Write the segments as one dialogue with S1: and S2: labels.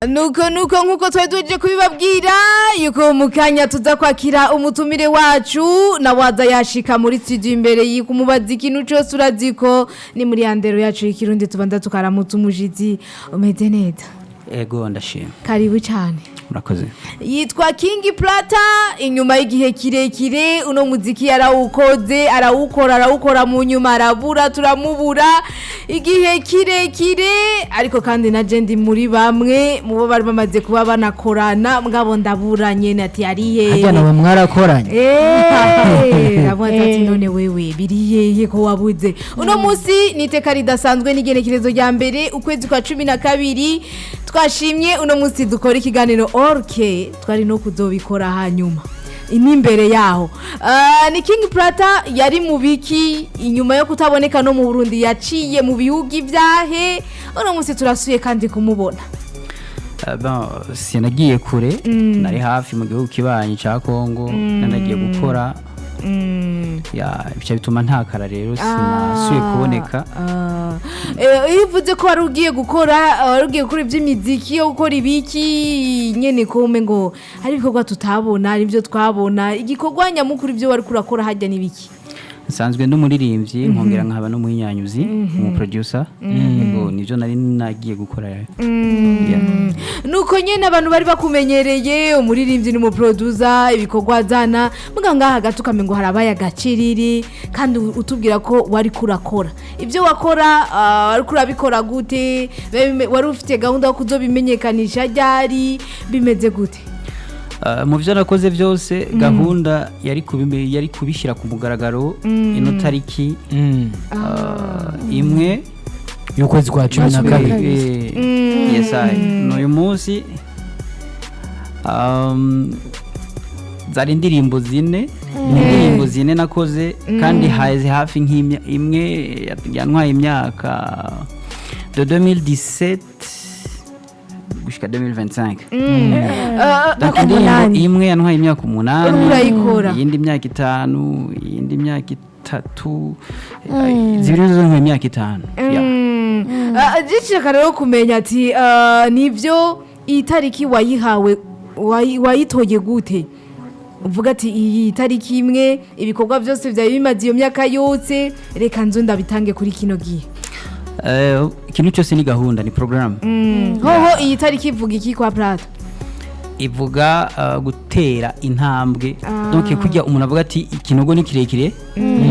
S1: Nuko nkuko twari tuje kubibabwira yuko mu kanya tuza kwakira umutumire wacu na waza yashika muri studio imbere yikumubaza ikintu cyose. Urazi ko ni muri yandero yacu y'ikirundi, tubanza tukaramutsa umujizi. Umeze neza?
S2: Ego, ndashima.
S1: Karibu cyane.
S2: Murakoze.
S1: Yitwa King Plata. Inyuma y'igihe kirekire uno muziki yarawukoze, arawukora, arawukora, mu nyuma arabura, turamubura igihe kirekire. Ariko kandi na je ndi muri bamwe mu bo bari bamaze kuba banakorana, mugabo ndabura nyene ati ari
S3: Harya
S1: hehe?
S3: nawe mwarakoranye?
S1: Eh, ndavuga ati none wewe biri hehe ko wabuze? Uno munsi ni iteka ridasanzwe, n'igenekerezo rya mbere ukwezi kwa 12. Twashimye uno munsi dukora ikiganiro orke, twari no kuzobikora hanyuma n'imbere yaho. Ni King Plata yari mu biki inyuma yo kutaboneka no mu Burundi? Yaciye mu bihugu ibyahe? Uno munsi turasuye kandi kumubona.
S2: Bon, sinagiye kure, nari hafi mu gihugu kibanyi ca Kongo, nanagiye gukora ya bica bituma ntakara, rero sinasuye kuboneka.
S1: Ah. Iyo uvuze ko wari ugiye gukora, wari ugiye gukora iby'imiziki yo gukora ibiki nyene, ko ngo hari ibikorwa tutabona, hari ibyo twabona, igikorwa nyamukuru ibyo wari kurakora hajya n'ibiki?
S2: Nsanzwe ndi umuririmbyi, nkongera nkaba n'umuhinyanyuzi, umuproducer. Ego, nivyo nari nagiye gukora. Yeah.
S1: Nuko nyene abantu bari bakumenyereye umuririmbyi n'umuproducer, ibikorwa azana muga ngaha hagati ukamengo harabaye agaciriri, kandi utubwira ko wari kurakora ibyo wakora. Wari kurabikora gute? Wari ufite gahunda yo kuzobimenyekanisha ryari? Bimeze gute?
S2: Mu byo nakoze byose, gahunda yari kubishyira ku mugaragaro ino tariki 1
S3: y'ukwezi kwa 12.
S2: Yes, I n'uyu munsi zari indirimbo zine, ni indirimbo zine nakoze, kandi haze hafi nk'imya imwe yantwaye imyaka de 2017 gushika 2025. Donc indirimbo
S4: 8.
S2: imwe yantwaye imyaka 8.
S1: Uriko urayikora.
S2: Iyindi myaka 5, iyindi myaka 3, zibiri zo zantwaye imyaka 5. Yeah.
S1: Gishaka rero kumenya ati nivyo iyi tariki wayihawe, wayitoye gute, uvuga ati iyi tariki imwe ibikorwa byose byari bimaze iyo myaka yose, reka nzo ndabitange kuri kino gihe?
S2: Ikintu cyose ni gahunda, ni programme.
S1: Hoho iyi tariki ivuga iki kwa Plata?
S2: Ivuga gutera intambwe. Donc kujya umuntu avuga ati ikinogo ni kirekire,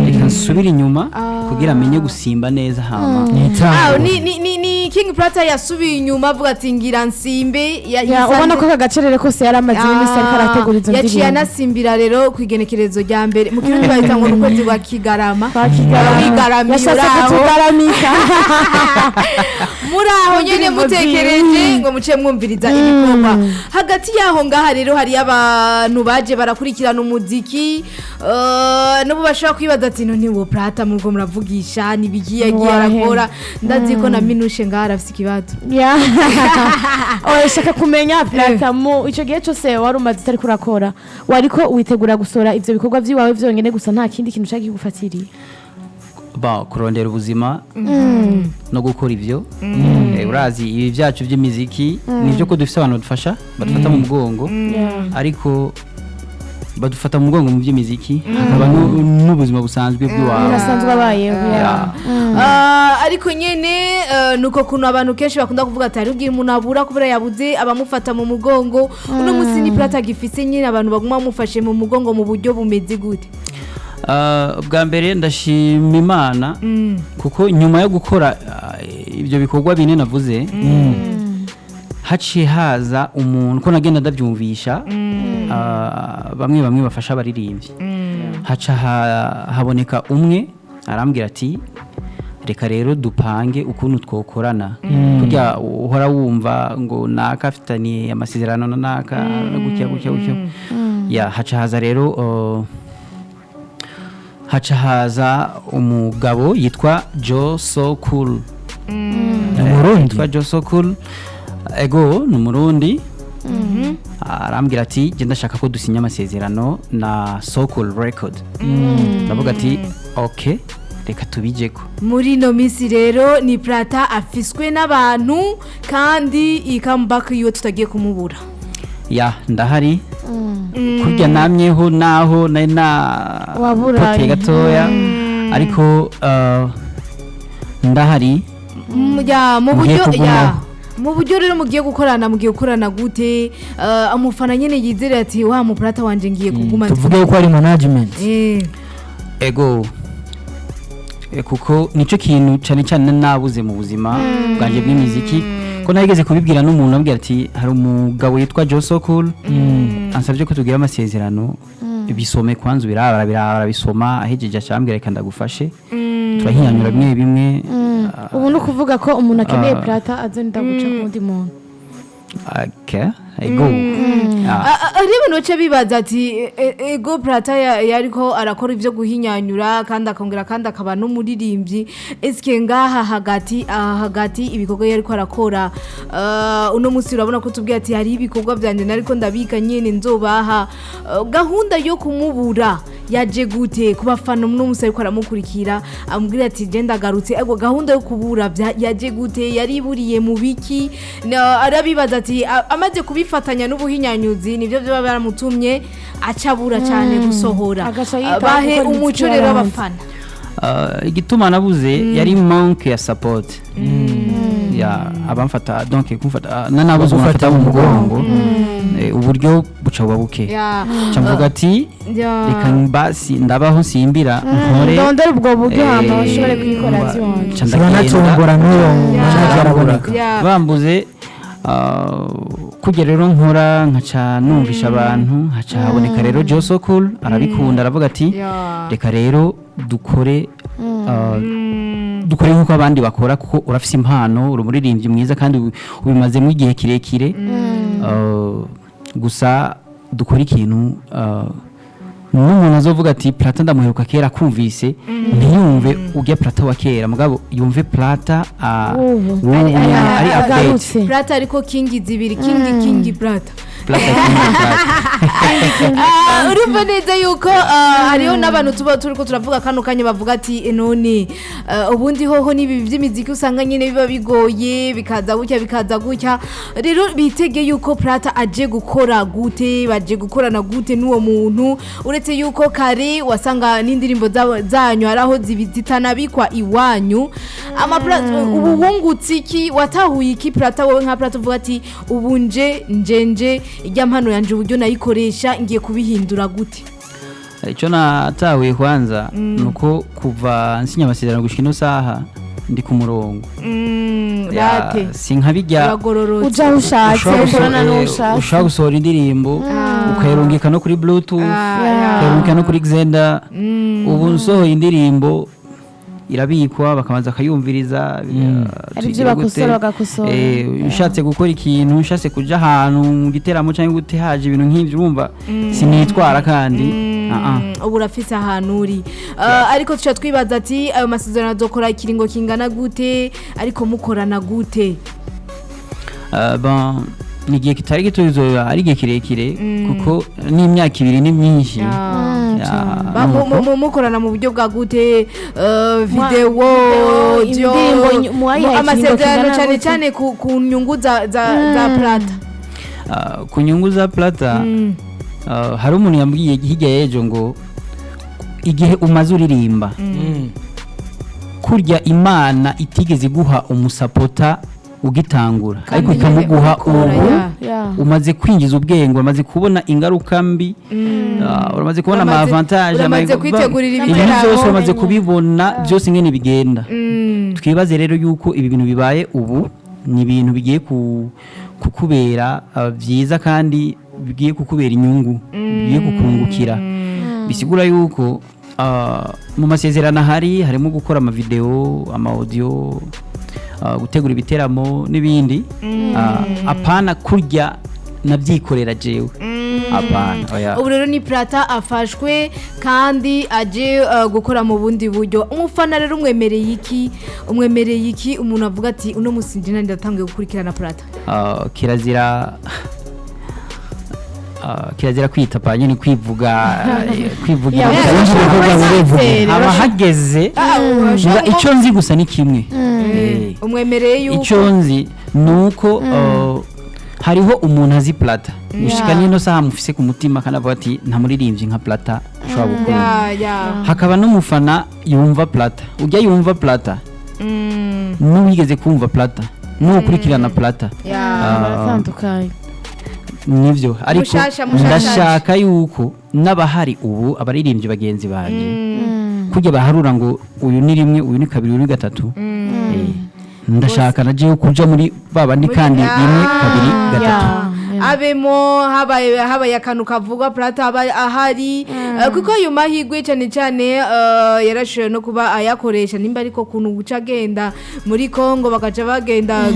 S2: reka nsubire inyuma kugira amenye gusimba neza hama.
S3: Ni itango.
S1: Ni King Plata yasubiye inyuma avuga ati ngira nsimbe
S4: Ya, ubona ko aka gacerere kose yari amaze iminsi ariko arategura izo
S1: yaciye
S4: ndirimbo.
S1: Anasimbira rero ku igenekerezo rya mbere, mu kirundi bahita ngo ni ukwezi kwa Kigarama.
S4: Kwa Kigarama.
S1: Wigaramiye.
S4: Yashatse
S1: uraho.
S4: kutugaramika.
S1: Muri aho nyene
S4: Indirimbo.
S1: Mutekereje ngo muce mwumviriza ibikorwa hagati yaho ngaha. Rero hariyo abantu baje barakurikirana umuziki, n'ubu bashobora kwibaza ati none uwo Plata murwo muravugisha nibiki yagiye
S4: Wahe.
S1: arakora? Ndazi ko na Minushe ngaha arafise ikibazo.
S4: Ya. Oya, shaka kumenya Plata, mu ico gihe cyose wari umaze utari kurakora, wariko witegura gusohora ivyo bikorwa vyiwawe vyonyene gusa, nta kindi kintu cari kigufatiriye?
S2: Ba kurondera ubuzima no gukora ivyo. Urazi ibi byacu by'imiziki, nivyo ko dufise abantu badufasha, badufata mu mugongo, ariko badufata mu mugongo mu by'imiziki, hakaba n'ubuzima busanzwe bw'iwawe.
S4: Unasanzwe abayeho.
S2: Yeah.
S1: Ariko nyene nuko kuntu abantu kenshi bakunda kuvuga ati hari igihe umuntu abura kubera yabuze abamufata mu mugongo. Uno munsi ni Plata gifise nyene abantu baguma bamufashe mu mugongo mu buryo bumeze gute?
S2: Bwa mbere ndashima Imana, kuko nyuma yo gukora ibyo bikorwa bine navuze, haciye haza umuntu ko nagenda ndabyumvisha, bamwe bamwe bafasha abaririmbyi, haca haboneka umwe arambwira ati reka rero dupange ukuntu twokorana, kurya uhora wumva ngo naka afitaniye amasezerano na naka, gutya gutya gutya. Ya, haca haza rero haca haza umugabo yitwa Joe So Cool.
S3: Umurundi?
S2: Yitwa Joe So Cool, ego ni umurundi. Arambwira ati jye ndashaka ko dusinya amasezerano na So Cool Record. Ndavuga ati ok. Reka tubijeko.
S1: Muri ino minsi rero ni Plata afiswe n'abantu, kandi iyi comeback yiwe tutagiye kumubura.
S2: Ya, ndahari kurya namyeho naho nari na
S4: Waburaye.
S2: poteye gatoya, ariko ndahari.
S1: Ya, mu
S2: Mugiye
S1: buryo ya
S2: kugumaho.
S1: mu buryo rero mugiye gukorana gute? Umufana nyene yizere ati wa mu Plata wanje ngiye kuguma
S3: Tuvuge ko ari management.
S2: Ego. Kuko nicyo kintu cyane cyane nabuze mu buzima bwanjye bw'imiziki, ko nageze kubibwira n'umuntu, ambwira ati hari umugabo yitwa Joe Sokul ansabye ko tugira amasezerano, bisome kwanza ubiraba. Arabiraba, arabisoma, ahejeje acambwira reka ndagufashe, turahinyanyura bimwe bimwe.
S4: Ubu ni ukuvuga ko umuntu akeneye Plata azenda guca ku wundi muntu.
S2: Okay, ego.
S1: Hariho abantu baca bibaza ati ego Plata yariko arakora ivyo guhinyanyura kandi akongera kandi akaba n'umuririmbyi, eske ngaha hagati, aha hagati ibikorwa yariko arakora, uno munsi urabona ko tubwiye ati hari ibikorwa vyanje nariko ndabika nyene nzobaha. Gahunda yo kumubura yaje gute ku bafana? Uno munsi ariko aramukurikira, amubwira ati je ndagarutse, ego gahunda yo kubura yaje gute? Yariburiye mu biki? Arabibaza ati amaze kubifatanya n'ubuhinyanyuzi nibyo byaba baramutumye acabura cyane gusohora.
S4: Agaca yitaho
S1: Bahe
S4: gukora
S1: umuco
S4: imiziki
S1: rero
S4: y'abandi.
S1: abafana.
S2: Igituma nabuze yari manque ya support ya abamfata, donc kumfata nanabuze umuntu
S3: Bagufata
S2: afata mu
S3: mu
S2: mugongo. Uburyo buca buba buke. Ca mvuga ati reka basi ndabaho nsimbira nkore.
S4: Ndondera ubwo buryo hama bashobore kuyikora
S2: umva,
S4: vy'iwanje.
S2: ca ndagenda.
S3: Uranatombora n'uwo manager araboneka.
S2: Bambuze kujya rero nkora nkaca numvisha abantu, haca haboneka rero Joe Sokul arabikunda, aravuga ati reka rero dukore, dukore nk'uko abandi bakora, kuko urafise impano, uri umuririmbyi mwiza kandi ubimazemo igihe kirekire. Gusa dukore ikintu n'umuntu azovuga ati Plata ndamuheruka kera, kumvise ntiyumve ujya Plata wa kera, mugabo yumve Plata
S4: Ubu.
S2: w'ubu nyene, ari update.
S4: Agarutse.
S1: Plata ariko kingi zibiri, kingi kingi Plata.
S2: Plata King Plata.
S1: Urumva neza yuko hariho n'abantu tuba turiko turavuga kano kanya bavuga ati none ubundi hoho n'ibi by'imiziki usanga nyine biba bigoye, bikaza gutya bikaza gutya. Rero bitege yuko Plata aje gukora gute, baje gukorana gute n'uwo muntu, uretse yuko kare wasanga n'indirimbo zanyu hari aho zitanabikwa iwanyu. Ubu wungutse iki? Watahuye iki Plata, wowe nka Plata uvuga ati ubu nje nje nje ijya mpano yanje uburyo nayikoresha ngiye kubihindura gute?
S2: Icyo natahuye kwanza ni uko kuva nsinya amasezerano gushika ino saha ndi ku murongo.
S1: Rate
S2: Si nka bijya
S1: uragororotse.
S4: Uja aho ushatse, ukorana n'uwo ushatse.
S2: Ushobora gusohora indirimbo ukayirungika no kuri Bluetooth, ukayirungika no kuri Xender. Ubu nsohoye indirimbo irabikwa, bakabanza bakayumviriza.
S4: Hari ibyo bakosora, bagakosora.
S2: Ushatse gukora ikintu, ushatse kuja ahantu mu giteramo cyangwa gute, haje ibintu nk'ibyo, urumva sinitwara kandi.
S1: Ubu urafise ahantu uri. Ariko tuca twibaza ati ayo masezerano azokora ikiringo kingana gute, ariko mukorana gute?
S2: Bon, ni igihe kitari gito, bizoba ari igihe kirekire kuko n'imyaka 2 ni myinshi. Ya, nuko.
S1: Mukorana mu buryo bwa gute? Video,
S4: video,
S1: audio,
S4: indirimbo, muwayihaye ikiringo
S1: amasezerano
S4: kingana
S1: cyane
S4: gute?
S1: cyane ku nyungu za Plata.
S2: Ku nyungu za Plata, hari umuntu yambwiye hirya y'ejo ngo igihe umaze uririmba kurya, Imana itigeze iguha umusapota ugitangura, ariko
S1: Kandi
S2: ikamuguha
S1: ukora,
S2: ubu
S1: ya.
S2: Umaze kwinjiza ubwenge, uramaze kubona ingaruka mbi, uramaze kubona ama avantage,
S1: Uramaze kwitegurira
S2: ibintu
S1: ibiteramo.
S2: byose uramaze kubibona byose ingene bigenda. Twibaze rero yuko ibi bintu bibaye ubu ni ibintu bigiye kukubera byiza kandi bigiye kukubera inyungu, bigiye kukungukira. Bisigura yuko mu masezerano ahari harimo gukora amavideo, ama audio, gutegura ibiteramo n'ibindi. Apana kurya nabyikorera jewe, apana, oya.
S1: Ubu rero ni Plata afashwe kandi aje gukora mu bundi buryo. Umufana rero umwemereye iki? Umwemereye iki umuntu avuga ati uno musi njye nanjye ndatangiye gukurikirana Plata?
S2: Kirazira. Kirazira kwita pa nyine kwivuga, kwivugira.
S4: Yeah,
S3: Benshi
S4: urashobora
S3: bivuga
S4: kuba
S3: bivuga.
S4: icyizere,
S2: Haba hageze. Icyo nzi gusa ni kimwe.
S1: Umwemereye yuko
S2: Icyo nzi ni uko hariho umuntu azi Plata gushika n'ino saha mufise ku mutima, kandi avuga ati nta muririmbyi nka Plata ushobora gukunda. Hakaba n'umufana yumva Plata, ujya yumva Plata, n'uwigeze kumva Plata, n'ukurikirana Plata.
S4: Baratandukanye.
S2: Nibyo, ariko
S1: Mushasha, mushasha.
S2: ndashaka yuko n'abahari ubu, abaririmbyi bagenzi banjye, kujya baharura ngo uyu ni rimwe, uyu ni kabiri, uyu ni gatatu. Ndashaka na jewe kuja muri ba bandi kandi rimwe, kabiri, gatatu.
S1: Abemo habaye akantu kavugwa, Plata aba ahari. Kuko ayo mahirwe cyane cyane yarashoboye no kuba ayakoresha, nimba ariko kuntu guca agenda muri Congo bakaca bagenda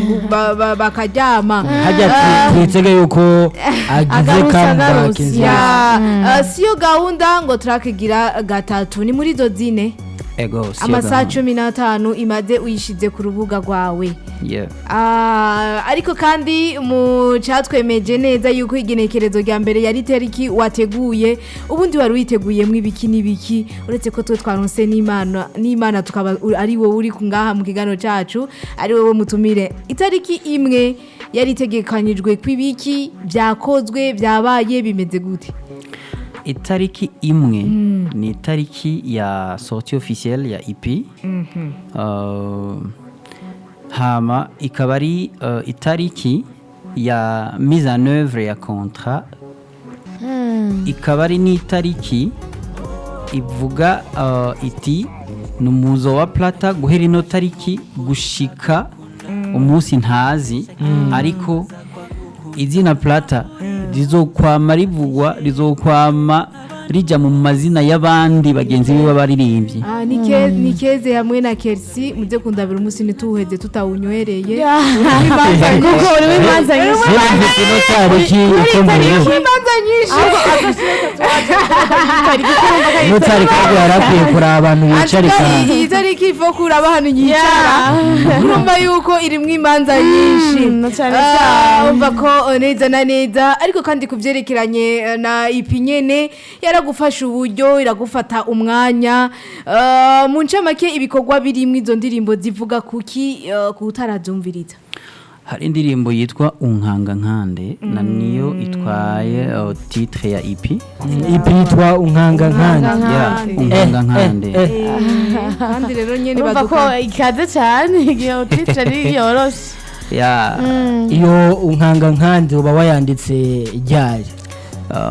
S1: bakaryama.
S3: Hajya twitege yuko agize
S4: Agarutse,
S3: comeback
S4: agarutse.
S3: nziza.
S1: Ya, siyo gahunda ngo turakigira gatatu ni muri izo zine.
S2: Ego, siyo
S1: Amasaha
S2: gahunda.
S1: 15 imaze uyishize ku rubuga rwawe.
S2: Yeah.
S1: Ariko kandi mu cyatwemeje neza yuko igenekerezo rya mbere yari tariki wateguye, ubundi wari witeguyemo ibiki n'ibiki, uretse ko twe twaronse n'Imana tukaba ari wowe uri ngaha mu kiganiro cyacu, ari wowe mutumire, itariki imwe yari itegekanyijwe kw'ibiki byakozwe, byabaye bimeze gute?
S2: Itariki imwe ni itariki ya sortie officielle ya EP. Hama ikaba ari itariki ya mise en œuvre ya contrat, ikaba ari n'itariki ivuga iti ni umuzo wa Plata guhera ino tariki gushika umunsi ntazi, ariko izina Plata rizokwama rivugwa, rizokwama rijya mu mazina y'abandi bagenzi be b'abaririmbyi.
S1: Ni Keze hamwe na Kersi, muze kundabira umunsi ntituwuheze tutawunywereye.
S4: Kuko urimo imanza nyinshi.
S3: Rero mfite ino tariki ikomeye.
S1: Imanza nyinshi.
S3: Ino tariki ahubwo yari akwiye kuraba abantu bicarika.
S1: Ariko iyi tariki ifo kuraba ahantu yicara, urumva yuko irimwo imanza nyinshi.
S4: Na cyane cyane.
S1: Urumva ko neza na neza, ariko kandi ku byerekeranye na ipi nyene yaragufasha uburyo, iragufata umwanya. Mu ncamake, ibikorwa birimwo izo ndirimbo zivuga kuki, ku utarazumviriza?
S2: Hari indirimbo yitwa Unkanga Nkande, na niyo itwaye titre ya EP.
S3: EP yitwa Unkanga Nkande.
S2: Yeah, Unkanga Nkande.
S1: Kandi rero nyene
S4: Urumva ko
S1: baduka
S4: ikaze cyane igihe uticara ari yoroshe.
S2: Yeah.
S3: Iyo Unkanga Nkande uba wayanditse ryari?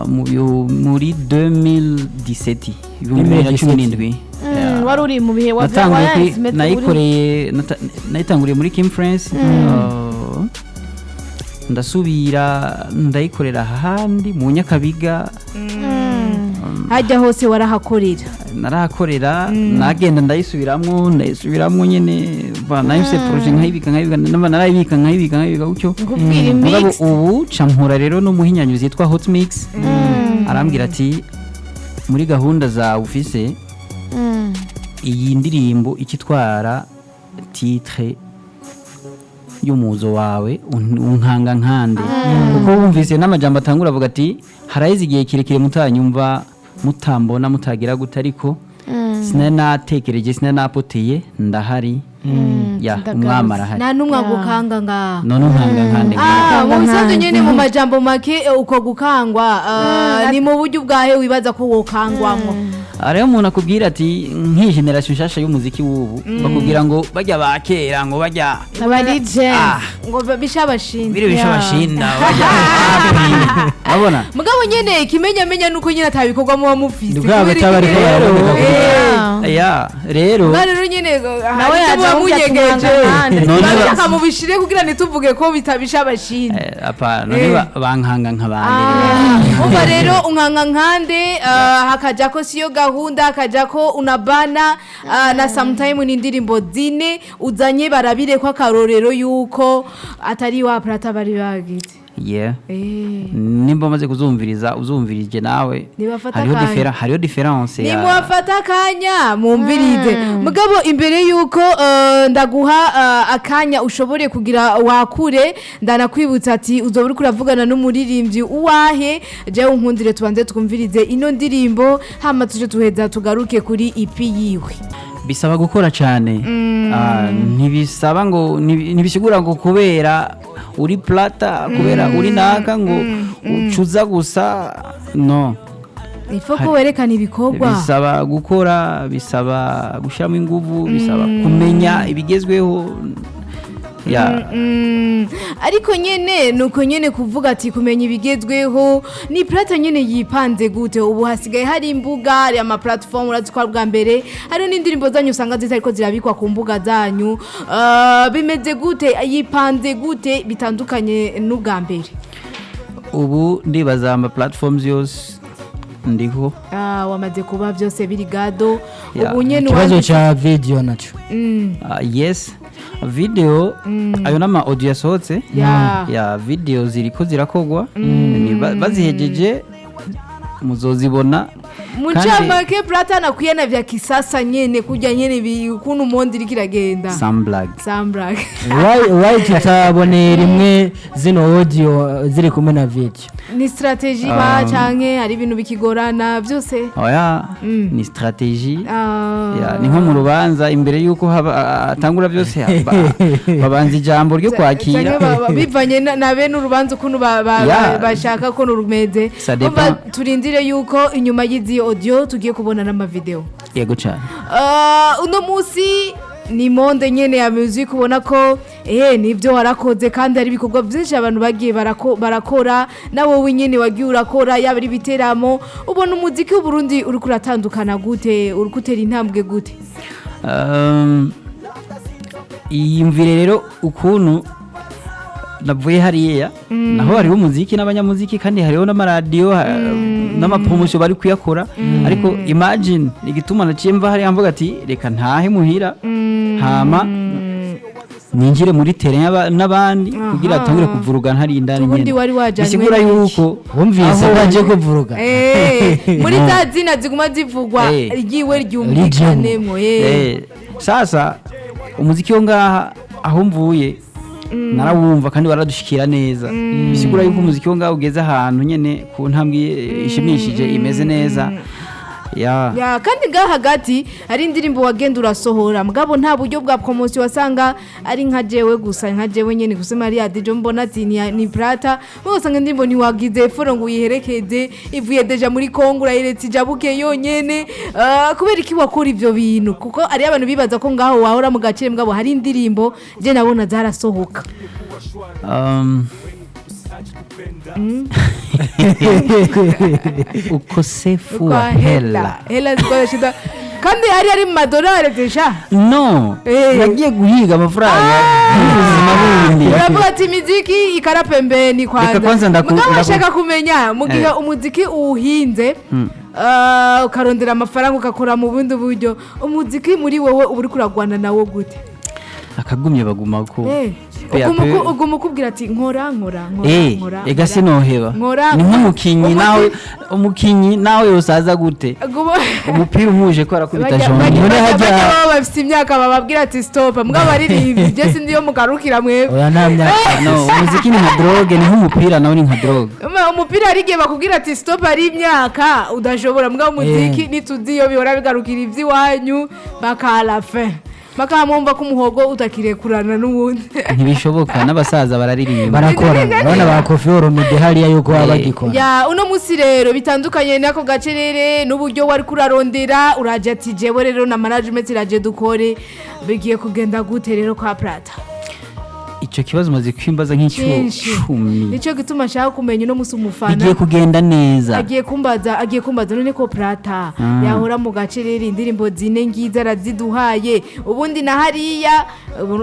S2: Muri 2017, 2017. Yeah.
S4: Wari uri mu bihe
S2: Natanguye
S4: wayanditse umeze uri-
S2: nayikoreye nayitanguriye muri Kim France, ndasubira ndayikorera ahandi mu Nyakabiga.
S1: Hajya hose warahakorera?
S2: Narahakorera, nagenda ndayisubiramwo, ndayisubiramwo nyene, nahise projet nkayibika, nkayibika, narayibika, nkayibika, nkayibika gutyo.
S4: Nkubwira
S2: Mugabo
S4: mix.
S2: ubu ca mpura rero n'umuhinyanyuzi yitwa Hot Mix, arambwira ati muri gahunda zawe ufise iyi ndirimbo ikitwara titre y'umuzo wawe Unkanga Nkande, kuko wumvise n'amajambo atangura avuga ati haraheze igihe kirekire mutanyumva, mutambona, mutagira gute, ariko sinari natekereje, sinari napoteye, ndahari ya umwami arahari.
S1: Nta n'umwe agukanga ngaha.
S2: None Unkanga Nkande.
S1: Mu bisanzwe nyene, mu majambo make, uko gukangwa ni mu buryo bwahe wibaza ko wokangwamwo?
S2: Hariho umuntu akubwira ati nk'iyi generation nshasha y'umuziki w'ubu, bakubwira ngo bajya ba kera, ngo bajya
S4: Aba DJ.
S1: Ngo bishabashinze.
S2: Biri bishabashinda bajya, urabona.
S1: Mugabo nyene ikimenyamenya nuko nyene atabikorwa muba mufise.
S3: Ni bwa
S1: Kubera
S3: bataba bariko
S1: iki?
S3: baraboneka kuri-
S2: Ya rero.
S1: Mugabo rero nyene
S4: Nawe
S1: hari icyo
S4: yaje
S1: muba
S4: avuga ati
S1: munyegeje.
S4: Unkanga Nkande.
S2: None
S1: Babishaka mubishire kugira ntituvuge ko bitabishabashinze.
S2: Apa none bankanga nk'abandi.
S1: Umva rero, Unkanga Nkande, hakaja ko Siyo Gahunda, hakaja ko Unabana, na Sometime, ni indirimbo zine uzanye barabire ko akarorero yuko atari wa Plata bari bagize.
S2: Yeah.
S1: Eh.
S2: Nimba umaze kuzumviriza, uzumvirije nawe.
S1: Nibafata
S2: Hariho
S1: akanya.
S2: hariho différence ya
S1: Nimuwafata akanya mwumvirize. Mugabo imbere yuko ndaguha akanya ushobore kugira wakure, ndanakwibutsa ati uzoba uriko uravugana n'umuririmbyi uwahe. Jewe unkundire tubanze twumvirize ino ndirimbo, hama tuje tuheza tugaruke kuri EP yiwe.
S2: Bisaba gukora cyane. Ntibisaba ngo ntibisigura ngo kubera uri Plata, kubera uri naka, ngo ucuza gusa, no.
S1: Ifo ko werekana ibikorwa.
S2: Bisaba gukora, bisaba gushyiramo ingufu, bisaba kumenya ibigezweho ya.
S1: Ariko nyene nuko nyene kuvuga ati kumenya ibigezweho, ni Plata nyene yipanze gute? Ubu hasigaye hari imbuga, hari ama platform, urazi ko ari bwa mbere hariho n'indirimbo zanyu usanga zitariko zirabikwa ku mbuga zanyu. Bimeze gute, yipanze gute bitandukanye n'ubwa mbere?
S2: Ubu ndibaza ama platforms yose ndiho.
S1: Ah, wamaze kuba byose biri gado.
S2: Ya,
S1: ubu nyene
S3: Ikibazo ca video naco.
S2: Yes, video ayo n'ama audio yasohotse.
S1: Ya.
S2: Ya, video ziriko zirakogwa. Bazihejeje muzozibona.
S1: Mucamake, Plata nakwiye na vya kisasa nyene kurya nyene ukuntu umondi iriko iragenda.
S2: Samblag.
S1: Samblag.
S3: Why tutaboneye rimwe zino audio ziri kumwe na video?
S1: Ni strategie ba canke hari ibintu bikigorana byose?
S2: Oya, ni strategie.
S1: Ah.
S2: Ya, ni nko mu rubanza, imbere y'uko atangura byose babanza ijambo ryo kwakira.
S1: Canke bivanye na bene urubanza ukuntu
S2: Ya.
S1: bashaka ko rumeze.
S2: Ça dépend.
S1: Umva, turindire yuko inyuma y'izi audio tugiye kubona n'amavideo.
S2: Yego cyane.
S1: Uno munsi ni monde nyene ya music, ubona ko nibyo warakoze kandi ari ibikorwa byinshi abantu bagiye barakora, na wowe nyene wagiye urakora, yaba ari ibiteramo. Ubona umuziki w'Uburundi uriko uratandukana gute, uriko utera intambwe gute?
S2: Iyumvire rero ukuntu navuye hariya, naho hariho umuziki n'abanyamuziki, kandi hariho n'amaradiyo n'amapromosiyo bari kuyakora. Ariko imagine igituma naciye mva hariya mvuga ati reka ntahe muhira, hama ninjire muri terrain n'abandi kugira atangure kuvurugana hari indani.
S1: Ubundi
S2: Nyene
S1: wari wajanywe
S2: bisigura
S1: n'iki?
S2: yuko
S3: Wumvise
S2: aho
S3: ko aje kuvuruga.
S1: Muri za zina ziguma zivugwa, ryiwe ryumvikanemwo.
S2: Sasa umuziki wo ngaha aho mvuye narawumva kandi waradushikira neza. Bisigura yuko umuziki wo ngaha ugeze ahantu nyene ku ntambwe ishimishije, imeze neza ya.
S1: Ya, kandi ngaha hagati hari indirimbo wagenda urasohora, mugabo nta buryo bwa promotion, wasanga ari nka jewe gusa, nka jewe nyene gusa Maria Dijo mbona ati ni Plata, wowe usanga indirimbo ntiwagize effort ngo uyiherekeze, ivuye déjà muri Congo urayiretse ijabuke yonyene. Kubera iki wakora ivyo bintu? Kuko ari abantu bibaza ko ngaho wahora mu gace, mugabo hari indirimbo je nabona zarasohoka.
S2: Ukosefu
S1: Kwa
S2: wa hela.
S1: Hela zikoresha kandi hari mu madolari déjà.
S2: No, nagiye guhiga amafaranga y'ubuzima bundi.
S1: Uravuga ati imiziki ikara pembeni kwanza.
S2: Reka kwanza
S1: Mugabo ashaka kumenya mu gihe umuziki uwuhinze, ukarondera amafaranga, ugakora mu bundi buryo, umuziki muri wowe uba uriko uragwana nawo gute?
S2: Akagumye bagumako. Pe a
S1: Uguma
S2: pe.
S1: uguma ukubwira ati nkora, nkora, nkora, nkora,
S2: ega
S1: nkora.
S2: sinoheba.
S1: Nkora,
S2: Ni nk'umukinyi.
S1: Umuzi-
S2: Nawe umukinyi nawe yosaza gute, umupira umuje ko arakubita
S1: Bajya
S2: jaune.
S1: bajya baba bafite imyaka bababwira ati stop, mbwa baririmbyi je sindi yo mugarukira mwebwe.
S3: Oya, nta myaka.
S2: No, umuziki ni nka drogue, ni nk'umupira, nawe ni nka drogue.
S1: Umupira hari igihe bakubwira ati stop, ari imyaka udashobora, mbwa umuziki nituzi iyo bihora bigarukira iby'iwanyu bakarafe bakamwumva ko umuhogo utakirekurana n'uwundi.
S2: Ntibishoboka, n'abasaza bararirimba.
S3: Barakora, urabona ba Kofi Olomide hariya yuko baba bagikora.
S1: Ya, uno munsi rero bitandukanye n'ako gacerere n'uburyo wari kurarondera, uraje ati jewe rero na management iraje dukore, bigiye kugenda gute rero kwa Plata?
S2: Icyo kibazo umaze kwimbaza nk'inshuro
S1: Kenshi.
S2: 10.
S1: Nicyo gituma nshaka kumenya uno munsi umufana
S2: Bigiye kugenda neza.
S1: Agiye kumbaza none ko Plata yahora mu gacerere, indirimbo zine ngiza araziduhaye, ubundi na hariya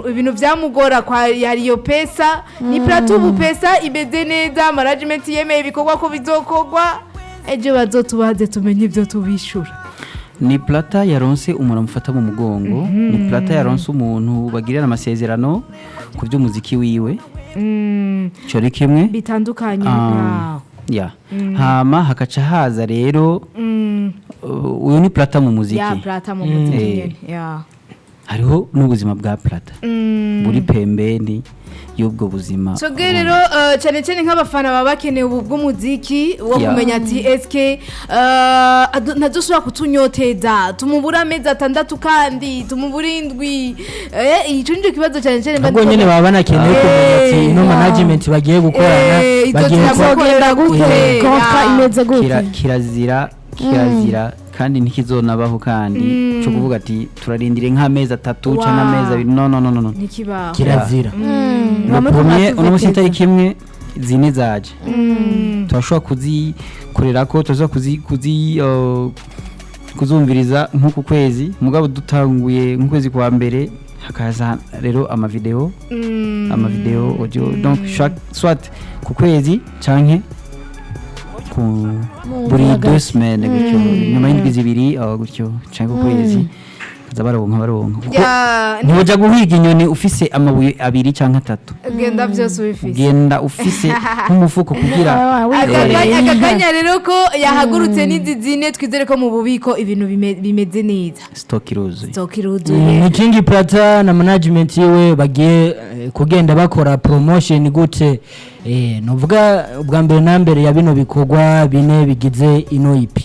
S1: ibintu byamugora kwa yariyo pesa, ni Plata ubu pesa imeze neza, management yemeye ibikorwa ko bizokorwa, ejo bazotubaze tumenye ibyo tubishura.
S2: Ni Plata yaronse umuntu amufata mu mugongo, ni Plata yaronse umuntu bagirana amasezerano ku by'umuziki wiwe. Ico ari kimwe.
S1: Bitandukanye.
S2: Ah, ya hama hakaca haza rero, uyu ni Plata mu muziki.
S1: Ya, Plata mu muziki
S2: Eh.
S1: nyene ya.
S2: Hariho n'ubuzima bwa Plata buri pembeni y'ubwo buzima.
S1: Twebwe rero, cyane cyane nk'abafana baba bakeneye ubu bw'umuziki wo kumenya ati eske ntadusubira kutunyoteza, tumubura amezi 6 kandi tumubura 7. Ico nico kibazo cyane cyane mba
S3: Ahubwo nyene baba banakeneye kumenya ati ino management bagiye gukorana,
S1: izo
S3: bagiye
S1: turagukorera
S4: Zogenda gute?
S1: gute?
S4: Contrat imeze gute?
S2: Kirazira, kirazira kandi ntikizonabaho, kandi cyo kuvuga ati turarindire nk'amezi 3 cyangwa amezi 2, no, no, no, no, no.
S1: Ntikibaho.
S3: Kirazira.
S2: Le
S4: Bamwe
S2: premier, uno munsi
S4: tumatuvekeza.
S2: itariki imwe zine zaje, turashobora kuzikorera ko turashobora kuzumviriza nk'uku kwezi, mugabo dutanguye nk'ukwezi kwa mbere hakaza rero amavideo audio, donc chaque soit ku kwezi canke ku buri
S4: hagati.
S2: 2 semaines gutyo, nyuma y'indwi 2, gutyo, canke ku kwezi kaza baronka kuko ntiwoja guhiga inyoni ufise amabuye abiri canke atatu.
S1: Genda byose ubifise.
S2: Ugenda ufise nk'umufuko kugira
S1: Aka kanya rero ko yahagurutse n'izi zine, twizere ko mu bubiko ibintu bimeze neza.
S2: Stock iruzuye.
S1: Stock iruzuye.
S3: Ni King Plata na management yiwe bagiye kugenda bakora promotion gute, novuga ubwa mbere na mbere ya bino bikorwa bine bigize ino EP?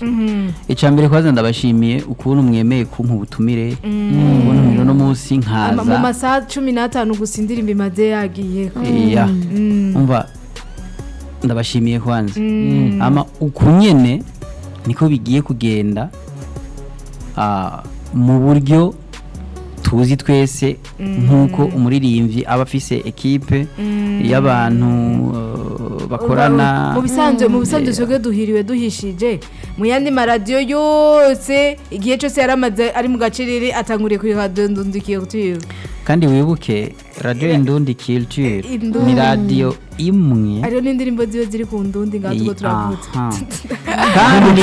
S2: Icya mbere kwanza ndabashimiye ukuntu mwemeye kumpa ubutumire, ukuntu mwino no munsi
S1: Mu
S2: nkaza.
S1: masaha 15 gusa indirimbo imaze yagiye.
S2: Iya, umva, ndabashimiye kwanza. Ama uku nyene niko bigiye kugenda, mu buryo tuzi twese nk'uko umuririmbyi aba afise ekipe y'abantu bakorana.
S1: Mu bisanzwe twebwe duhiriwe duhishije mu yandi maradiyo yose, igihe cyose yaramaze ari mu gacerere atanguriye kuri radiyo ndundikiye kutuyuba.
S2: Kandi wibuke Radio Indundi Culture
S1: Indundi.
S2: ni radiyo imwe
S1: Hariho n'indirimbo ziwe ziri ku ndundi ngaho tuko turavutse.
S2: Aha. Kandi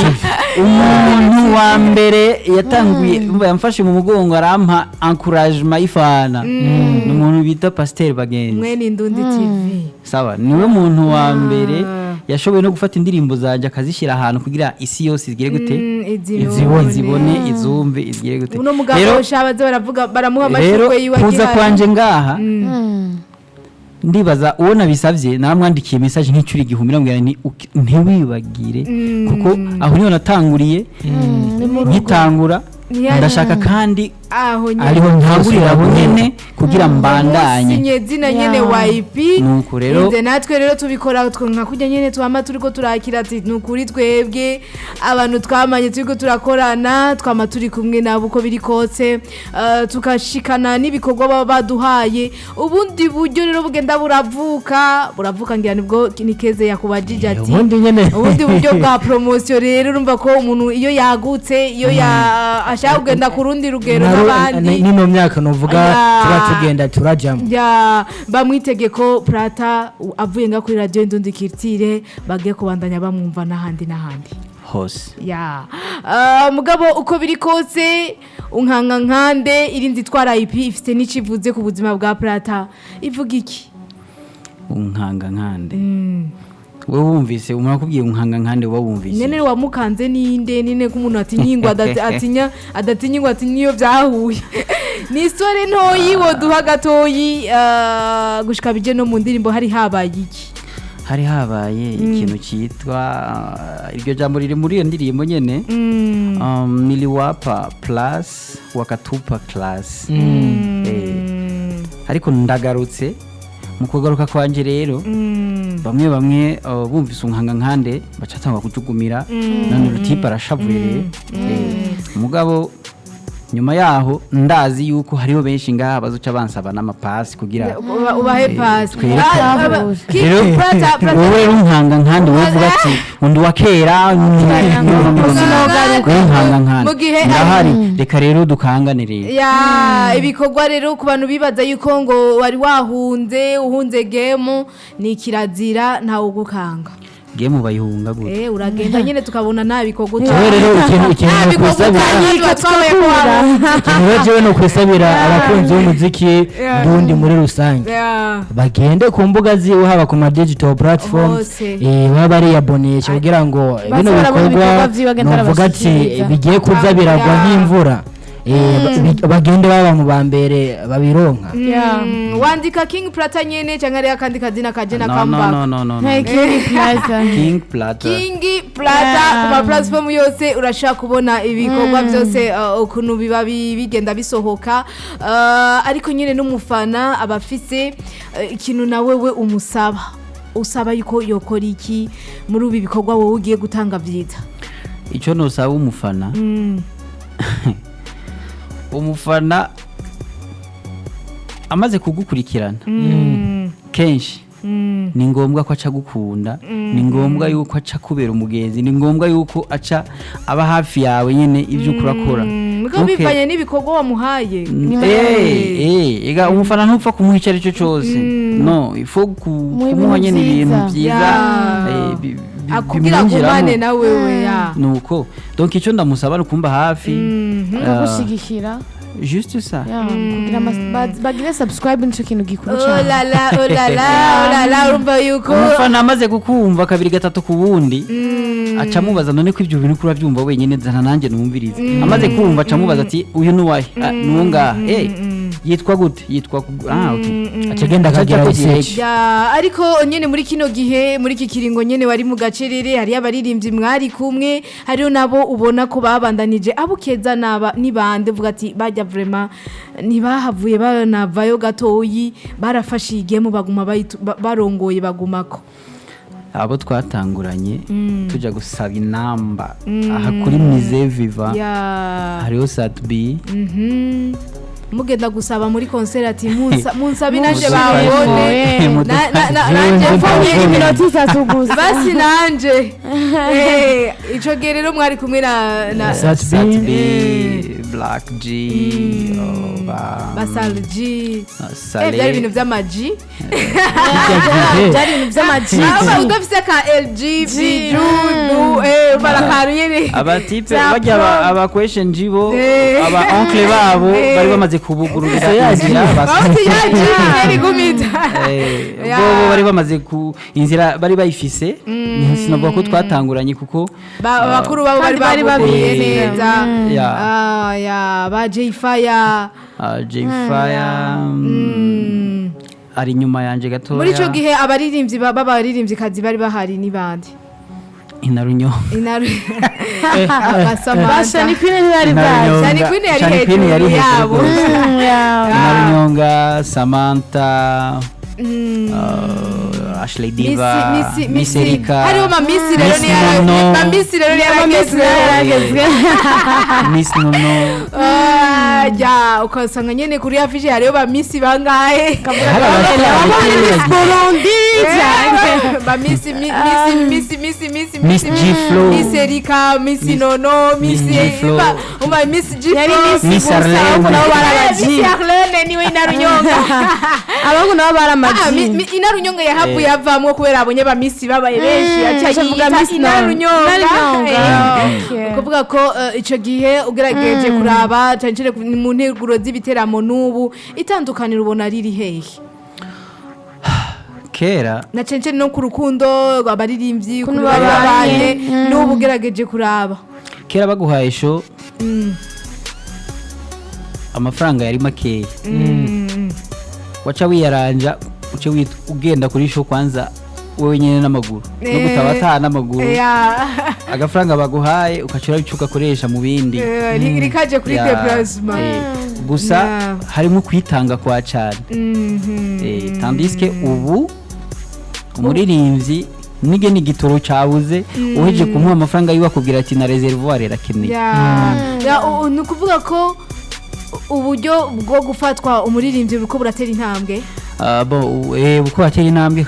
S2: umuntu wa mbere yatanguye, umva, yamfashe mu mugongo arampa encouragement y'ifana ni umuntu bita Pasteur Bagenzi.
S1: Mwene Indundi TV.
S2: Sawa, niwe muntu wa mbere yashoboye no gufata indirimbo zanjye akazishyira ahantu kugira isi yose igire gute?
S1: Izibone.
S2: Izibone, izumve, izigire gute.
S1: Uno mugabo
S2: Rero-
S1: shabaze baravuga baramuha
S2: rero
S1: amashurwe yiwe
S2: kuza
S1: agihari.
S2: kwanje ngaha, ndibaza uwo nabisabye naramwandikiye message nk'inshuro 1000, namubwira nti ntiwibagire kuko aho niho natanguriye nkitangura, ndashaka kandi
S1: aho nyene
S3: Ariho
S2: ntangurira aho nyene kugira mbandanye.
S1: Sinye zina nyene wa IP.
S2: Nuko rero-
S1: Nze natwe rero tubikora twe nka kurya nyene twama turiko turakira ati nukuri twebwe abantu twamanye turiko turakorana, twama turi kumwe nabo uko biri kose, tukashikana n'ibikorwa baba baduhaye. Ubundi buryo rero bugenda buravuka buravuka, ngira nibwo nikeze yakubajije ati
S3: Ubundi nyene.
S1: Ubundi buryo bwa promotion rero, urumva ko umuntu iyo yagutse, iyo ya ashaka kugenda ku rundi rugero n'abandi
S3: nino myaka novuga tuba tugenda turajamo.
S1: Ya, bamwitege ko Plata avuye nga kuri radiyo Indundi Kirtire bagiye kubandanya bamwumva n'ahandi n'ahandi
S2: hose.
S1: Ya. Mugabo uko biri kose, unkanka nkande irinzi itwara IP ifite n'icivuze ku buzima bwa Plata, ivuga iki?
S2: Unkanga nkande, wowe wumvise umuntu akubwiye unkanga nkande, wowe wumvise
S1: Nene wamukanze ninde nine ko umuntu atinya ingwe atinya adatinya ingwe atinya iyo byahuye. Ni isore ntoyi woduha gatoyi, gushika bije no mu ndirimbo hari habaye iki?
S2: Hari habaye ikintu cyitwa, iryo jambo riri muri iyo ndirimbo nyene, niliwapa plus wakatupa class. Ariko ndagarutse, mu kugaruka kwanje rero bamwe bamwe, bumvise unkanga nkande bacatangwa kujugumira, none rutipe arashavuye rero. Mugabo nyuma yaho ndazi yuko hariho benshi ngaha bazoca bansaba n'amapasi kugira
S1: Ubahe pasi.
S2: Twerekane. Rero wowe unkanga nkandi, wowe uvuga ati undi wa kera, wowe unkanga nkandi
S1: Mu gihe
S2: ndahari, reka rero dukangane rero.
S1: Ya, ibikorwa rero ku bantu bibaza yuko ngo wari wahunze uhunze game, ni kirazira, ntawe ugukanga.
S2: Game bayihunga gute?
S1: Uragenda nyene tukabona nta bikorwa
S3: Jewe rero ikintu
S1: nta bikorwa
S3: nokwisabira,
S1: utanga, twabaye ko wabuze.
S3: ikintu rero jewe nokwisabira abakunzi b'umuziki ndundi muri rusange, bagende ku mbuga ziwe, haba ku ma digital platforms,
S1: Hose.
S3: baba bariyabonesha kugira ngo
S4: Baze
S3: bino
S4: barabona
S3: bikorwa
S4: ibikorwa vyiwe, bagenda
S3: novuga ati
S4: barabashikiriza.
S3: bigiye kuza biragwa nk'imvura. Bagende baba mu ba mbere babironka.
S4: Yeah.
S1: Wandika King Plata nyene canke hariho akandi kazina kaje na
S2: No, no,
S1: comeback?
S2: no, no, no, no.
S4: Hey, King Plaza.
S2: King Plata.
S1: King Plata ku ma platform yose urashobora kubona ibikorwa byose, ukuntu biba bigenda bisohoka. Ariko nyine n'umufana aba afise ikintu nawe we umusaba, usaba yuko yokora iki muri ubi bikorwa wowe ugiye gutanga vyiza?
S2: Icyo nusaba umufana, umufana amaze kugukurikirana kenshi, ni ngombwa ko aca agukunda, ni ngombwa yuko aca kubera umugenzi, ni ngombwa yuko aca aba hafi yawe nyine ibyo ukurakora.
S1: Mugo bivanye n'ibikorwa wamuhaye.
S2: Ega umufana ntupfa kumuha icyo ari cyo cyose, no ifo
S4: Muha
S2: kumuha
S4: ibintu
S2: nyine ibintu
S4: vyiza.
S2: byiza,
S1: Akubwira
S2: bimwinjiramo.
S1: agumane na wewe ya.
S2: Nuko donc icyo ndamusaba ni ukumba hafi,
S4: Kugushigikira.
S2: juste ça.
S4: Yeah, kugira bagire subscribe, nico kintu gikuru
S1: Oh
S4: cyane.
S1: la la, oh la la, oh la la, urumva yuko
S2: Umufana amaze kukumva kabiri gatatu ku wundi, aca amubaza: "None ko ibyo bintu kuri urabyumva wenyine, zana nanjye numvirize." Amaze kumva aca amubaza ati: "Uyu ni uwahe? Ah, ni uwo ngaha. Yitwa gute?" Yitwa ah, okay.
S3: Aca agenda
S2: Aca
S3: akagira
S2: ajya
S3: research.
S1: Ya, ariko nyene muri kino gihe, muri iki kiringo nyene wari mu gacerere, hariyo abaririmbyi mwari kumwe, hariyo nabo ubona ko babandanije abukeza naba nibande uvuga ati bajya vraiment ntibahavuye banavayo gatoyi, barafashe iyi game baguma barongoye bagumako.
S2: Abo twatanguranye tujya gusaba inamba aha kuri Musée Viva, hariho Satbi.
S1: Mugenda gusaba muri concert ati munsabe nanje
S2: Mudufaye.
S1: babone. Nanje
S3: Jewe
S1: mfanye
S3: mfanye.
S4: Iminota 3 gusa.
S1: Basi nanje. Ico gihe rero mwari kumwe na
S3: Satbi.
S2: Satbi, Black G, oh,
S1: Basalji.
S2: Saleh.
S1: Byari ibintu by'amaji.
S3: Kirya gihe
S4: Byari ibintu by'amaji.
S1: Aba udafise ka LG bijudu barakantu nyene.
S2: Abatipe bajya aba question jibo, aba oncle babo bari bamaze kubugururira inzira
S1: Bafite ya G nyene igumita.
S2: Bo bari bamaze ku inzira bari bayifise. Sinavuga ko twatanguranye kuko
S1: Bakuru babo bari
S4: Kandi bari
S1: babuguruye
S4: babizi.
S1: neza.
S2: Ya.
S1: Ah, ya ba J Fire.
S2: J-Fire ari inyuma yanje gatoya.
S1: Muri ico gihe abaririmbyi b'abaririmbyikazi bari bahari ni bande?
S2: Inarunyo.
S1: Inaru
S4: Basha
S1: Basamanta.
S4: ni Queen ntibari bwazi.
S1: Shani Queen yari
S2: Shani Queen yari
S1: hejuru
S2: hejuru
S1: yabo.
S2: rwose.
S4: Yeah.
S2: Inarunyonga, Samantha, Ashley Diva, Miss Erika,
S1: Hariho ma Miss rero
S2: Miss
S1: ni yara-
S2: Nono.
S1: ma Miss rero ni yaragezweho.
S2: Miss Nono.
S1: Ah, ya ukasanga nyene kuri afishe hariho ba Miss bangahe.
S3: Hari abasitari.
S4: Burundi cyane.
S1: Ba Miss Miss Miss Miss Miss
S2: Miss G Flow.
S1: Miss Erika, Miss Nono, Miss
S2: Miss G Flow.
S1: Umva Miss G
S4: Yari
S1: Flow.
S4: Miss
S2: Miss
S4: gusa,
S2: Arlene.
S4: ahubwo nabo bari abaji.
S1: Miss Arlene niwe Inarunyonga.
S4: Abahungu nabo bari
S1: Ah,
S4: amaji.
S1: Inarunyonga yahavuye avamwo kubera abonye ba Miss babaye benshi, aca
S4: aca avuga
S1: yiyita
S4: Miss Nono.
S1: Inarunyonga.
S4: Inarunyonga, okay.
S1: Ukuvuga ko ico gihe ugerageje kuraba cane cane mu nteguro z'ibiteramo n'ubu, itandukaniro ubona riri hehe?
S2: Kera
S1: Na cane cane no ku rukundo abaririmbyi
S4: Ukuntu
S1: ukuntu bari
S4: babanye.
S1: babanye n'ubu ugerageje kuraba.
S2: Kera baguhaye show, amafaranga yari makeya, waca wiyaranja uce ugenda kuri show kwanza wowe nyine n'amaguru no gutaba ataha n'amaguru. Agafaranga baguhaye ukacura icyo ugakoresha mu bindi.
S1: Rikaje kuri
S2: Ya,
S1: déplacement.
S2: Gusa harimo kwitanga kwa cyane. Tandis que ubu umuririmbyi nige ni igitoro cyabuze, uheje kumuha amafaranga yiwe akubwira ati na reservoir irakeneye.
S1: Ya, ni ukuvuga ko uburyo bwo gufatwa umuririmbyi buriko buratera intambwe.
S2: Ah, bon, uko batera intambwe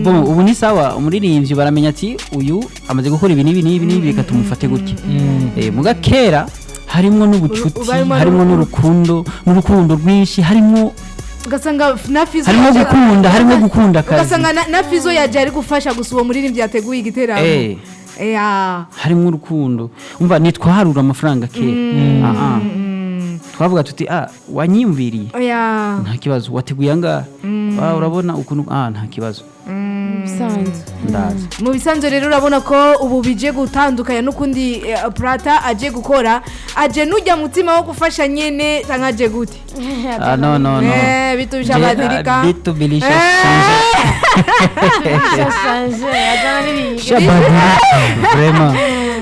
S2: bon, ubu ni sawa, umuririmbyi baramenya ati uyu amaze gukora ibi n'ibi n'ibi n'ibi, reka tumufate gutya. Muga kera harimwo n'ubucuti,
S1: Harimo
S2: harimwo n'urukundo rwinshi, harimwo
S1: Ugasanga na Fizo
S2: Harimo gukunda, harimo gukunda akazi.
S1: Ugasanga na Fizo yaje ari gufasha gusa uwo muririmbyi yateguye igiteramo.
S2: Harimo urukundo. Umva, ntitwaharura amafaranga kera. Ah, ah. Twavuga tuti: "Ah, wanyiyumviriye, nta kibazo, wateguye angahe? Ah, urabona ukuntu, ah, nta kibazo."
S4: Bisanzwe.
S2: Ndaza.
S1: Mu bisanzwe rero urabona ko ubu bije gutandukanya n'ukundi. Plata aje gukora, aje nujya mutima wo gufasha nyene cyangwa aje gute?
S2: Ah, no, no, no.
S1: Vitu bishabadilika.
S2: Ah, vitu bilisha
S4: Shanje ajana n'ibintu.
S2: Vraiment.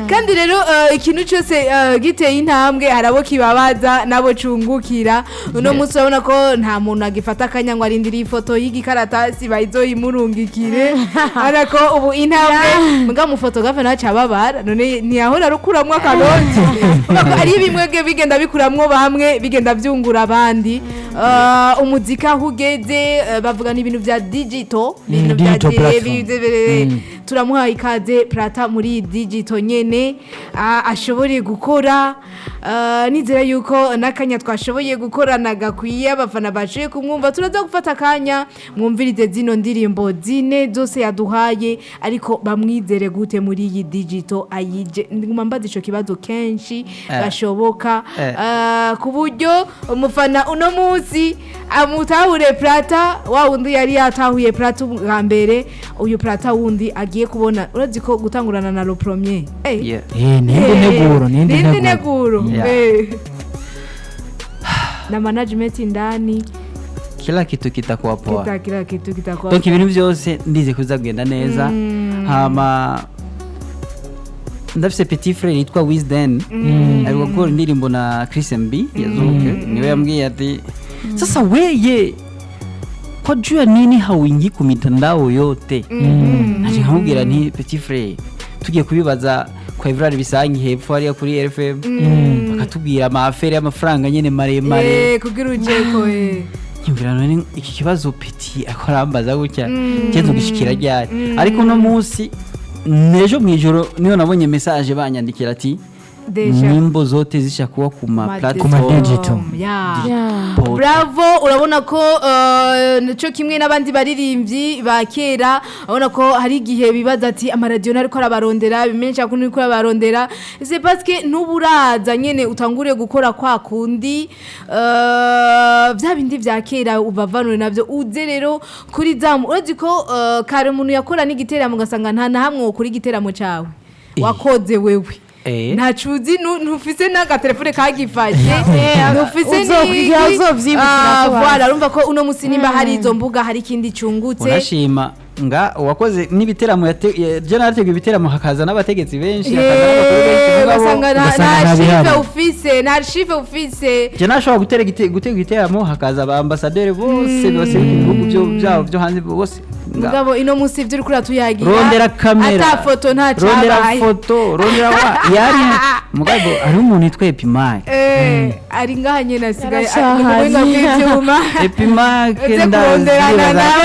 S1: Kandi rero ikintu cyose giteye intambwe hari abo kibabaza n'abo cungukira. Uno munsi urabona ko nta muntu agifata akanya ngo arindire ifoto y'igikaratasi bayizoyimurungikire, ariko ubu intambwe mbwa mufotografe nawe acababara, none ntiyahora arukuramwo akanoti. Urumva ko ari bimwe bigenda bikuramwo bamwe, bigenda byungura abandi. Umuziki aho ugeze, bavuga ni ibintu bya digital, ibintu bya
S3: Digital platform.
S1: Turamuhaye ikaze Plata muri digital nyene, ashobore gukora. Nizera yuko n'akanya twashoboye gukorana gakwiye, abafana bashoboye kumwumva. Turaza gufata akanya mwumvirize zino ndirimbo zine zose yaduhaye, ariko bamwizere gute muri iyi digital ayije? Nguma mbaza ico kibazo kenshi gashoboka. Ku buryo umufana uno munsi amutahure Plata wa wundi yari yatahuye Plata ubwa mbere, uyu Plata wundi agiye kubona. Urazi ko gutangurana na le premier.
S3: Nindi nteguro, nindi
S1: nindi
S3: nteguro.
S1: nteguro. Na management indani.
S2: Kila kitu kitakuwa poa.
S1: Kila kitu kitakuwa
S2: Donc ibintu byose ndize kuzagenda neza. Hama ndafise petit frère yitwa Wisden, ari gukora indirimbo na Chris MB yazuke, niwe yambwiye ati: "Sasa weye kwa juu ya nini hauingii ku mitandao yote?" Naje nkamubwira nti: "Petit frère, tugiye kubibaza kwa Evrard Bisangi hepfo hariya kuri RFM, bakatubwira ama affaires y'amafaranga nyene maremare."
S1: Kugira ujeko.
S2: Nyumvira none iki kibazo petit akorambaza gutya cyezo gishikira ryari? Ariko uno munsi nejo mwijoro niyo nabonye message banyandikira ati
S1: Deja.
S2: nyimbo zote zishakuwa ku ma
S3: Ku ma
S2: platform.
S3: digital.
S1: Bravo, urabona ko nico kimwe n'abandi baririmbyi ba kera, urabona ko hari igihe bibaza ati amaradiyo ntariko arabarondera, bimenyesha ko ntariko arabarondera. C'est parce que n'uburaza nyene utangure gukora kwa kundi, vya bindi vya kera ubavanure navyo, uze rero kuri zamu. Urazi ko kare umuntu yakora n'igiteramo ugasanga nta na hamwe wokora igiteramo cawe wakoze wewe, ntacuzi, ntufise n'agatelefone kagifashe, ntufise n'iki.
S4: Uzovyibukira
S1: Ah,
S4: ko
S1: voilà, urumva ko uno musi nimba hari izo mbuga hari ikindi cungutse.
S2: Unashima nga uwakoze n'ibiteramo je narateguye ibiteramo hakaza n'abategetsi benshi, hakaza n'abakuru benshi, mugabo
S1: ugasanga
S3: ugasanga
S1: nta
S3: nta
S1: chiffre
S3: bihari.
S1: ufise, nta chiffre ufise.
S2: Je nashobora gutegura igiteramo hakaza aba ambasaderi bose baseruka ibihugu byabo byo hanze bose.
S1: Mugabo ino musi ivyo uriko uratuyagira
S2: Rondera kamera,
S1: ata foto nta
S2: rondera
S1: cabaye.
S2: foto, rondera wa yari. Mugabo hariho umuntu yitwa Epimake.
S1: Ari ngaha nyene asigaye ari
S4: Yarashahaje.
S1: mu buhinga bw'ivyuma.
S2: Epimake.
S1: Uze kuronderana nawe,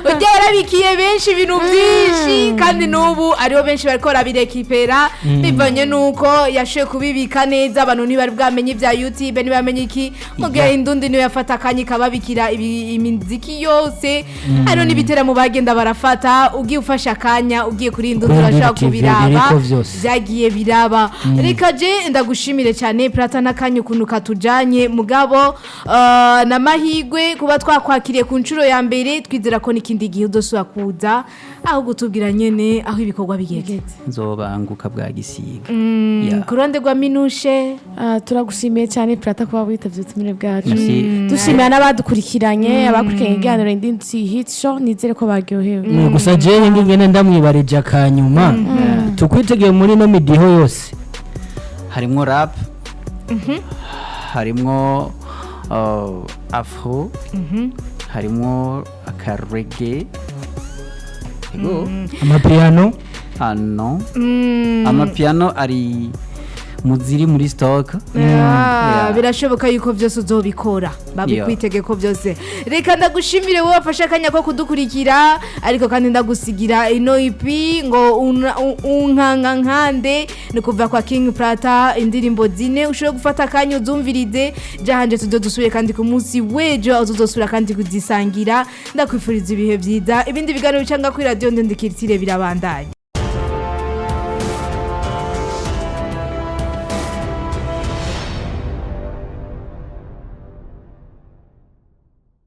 S1: ujya warabikiye benshi ibintu byinshi, kandi n'ubu ariho benshi bariko barabirekipera bivanye n'uko yashoboye kubibika neza. Abantu ntibari bwamenye ibya YouTube, ntibamenye iki, mugihe indundi niyo yafata akanya ikababikira imiziki yose. Hariho n'ibiteramo bagenda barafata, ugiye ufashe akanya ugiye kuri indundi
S3: Kuri
S1: urashobora
S3: Indundi TV
S1: kubiraba.
S3: biriko vyose.
S1: Byagiye biraba. Reka je ndagushimire cyane Plata n'akanya ukuntu katujanye, mugabo n'amahigwe kuba twakwakiriye ku nshuro ya mbere. Twizera ko n'ikindi gihe udosubira kuza aho gutubwira nyene aho ibikorwa bigeze.
S2: Nzobanguka bwa gisiga. Yeah.
S1: Ku ruhande rwa Minushe.
S4: Turagushimiye cyane Plata kuba witabye ubutumire bwacu.
S2: Merci.
S4: Dushimira n'abadukurikiranye, abakurikiranye ikiganiro Indindi Hit Show, nizere ko baryohewe.
S3: Gusa jewe ngene ndamwibarije akanyuma, tukwitegeye muri ino midiho yose?
S2: Harimwo rap, harimwo afro, harimwo akarege, yego.
S3: Amapiano?
S2: Ah, no, amapiano ari mu ziri muri stock.
S1: Ah, birashoboka yuko byose uzobikora, babikwitege ko byose. Reka ndagushimire wowe wafashe akanya ko kudukurikira, ariko kandi ndagusigira ino EP ngo unkanka nkande, ni kuva kwa King Plata, indirimbo zine ushobora gufata akanya uzumvirize. Jahanje tuzo dusubire kandi ku munsi w'ejo, aho tuzosubira kandi kuzisangira. Ndakwifuriza ibihe byiza. Ibindi biganiro bicanga kuri radiyo ndendekiritsire birabandanya.